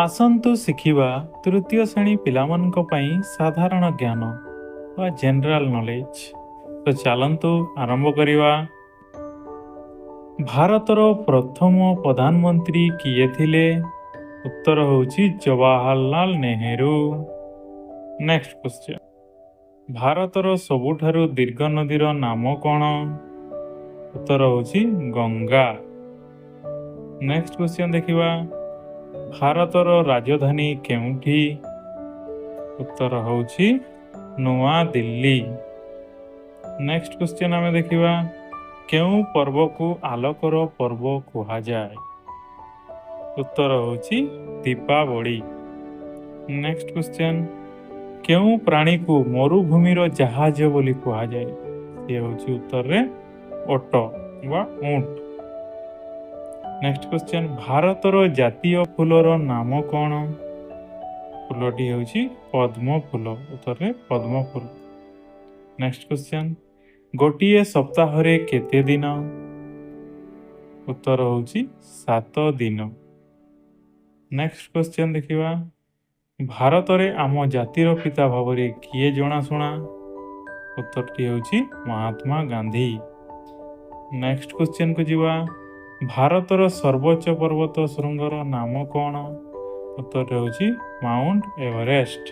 ଆସନ୍ତୁ ଶିଖିବା ତୃତୀୟ ଶ୍ରେଣୀ ପିଲାମାନଙ୍କ ପାଇଁ ସାଧାରଣ ଜ୍ଞାନ ବା ଜେନେରାଲ ନଲେଜ। ତ ଚାଲନ୍ତୁ ଆରମ୍ଭ କରିବା। ଭାରତର ପ୍ରଥମ ପ୍ରଧାନମନ୍ତ୍ରୀ କିଏ ଥିଲେ? ଉତ୍ତର ହେଉଛି ଜବାହରଲାଲ ନେହେରୁ। ନେକ୍ସଟ କ୍ୱେଶ୍ଚନ, ଭାରତର ସବୁଠାରୁ ଦୀର୍ଘ ନଦୀର ନାମ କ'ଣ? ଉତ୍ତର ହେଉଛି ଗଙ୍ଗା। ନେକ୍ସଟ କ୍ୱେଶ୍ଚନ ଦେଖିବା, ଭାରତର ରାଜଧାନୀ କେଉଁଠି? ଉତ୍ତର ହେଉଛି ନୂଆଦିଲ୍ଲୀ। ନେକ୍ସଟ କ୍ୱେଶ୍ଚନ ଆମେ ଦେଖିବା, କେଉଁ ପର୍ବକୁ ଆଲୋକର ପର୍ବ କୁହାଯାଏ? ଉତ୍ତର ହେଉଛି ଦୀପାବଳି। ନେକ୍ସଟ କ୍ୱେଶ୍ଚନ, କେଉଁ ପ୍ରାଣୀକୁ ମରୁଭୂମିର ଜାହାଜ ବୋଲି କୁହାଯାଏ? ସିଏ ହେଉଛି ଉତ୍ତରରେ ଓଟ ବା ଉଁଟ। ନେକ୍ସଟ କ୍ୱେଶ୍ଚନ, ଭାରତର ଜାତୀୟ ଫୁଲର ନାମ କ'ଣ? ଫୁଲଟି ହେଉଛି ପଦ୍ମ ଫୁଲ। ଉତ୍ତରରେ ପଦ୍ମ ଫୁଲ। ନେକ୍ସଟ କ୍ୱେଶ୍ଚନ, ଗୋଟିଏ ସପ୍ତାହରେ କେତେ ଦିନ? ଉତ୍ତର ହେଉଛି 7 ଦିନ। ନେକ୍ସଟ କ୍ୱେଶ୍ଚନ ଦେଖିବା, ଭାରତରେ ଆମ ଜାତିର ପିତା ଭାବରେ କିଏ ଜଣାଶୁଣା? ଉତ୍ତରଟି ହେଉଛି ମହାତ୍ମା ଗାନ୍ଧୀ। ନେକ୍ସଟ କ୍ୱେଶ୍ଚନକୁ ଯିବା, ଭାରତର ସର୍ବୋଚ୍ଚ ପର୍ବତ ଶୃଙ୍ଗର ନାମ କ'ଣ? ଉତ୍ତର ହେଉଛି ମାଉଣ୍ଟ ଏଭରେଷ୍ଟ।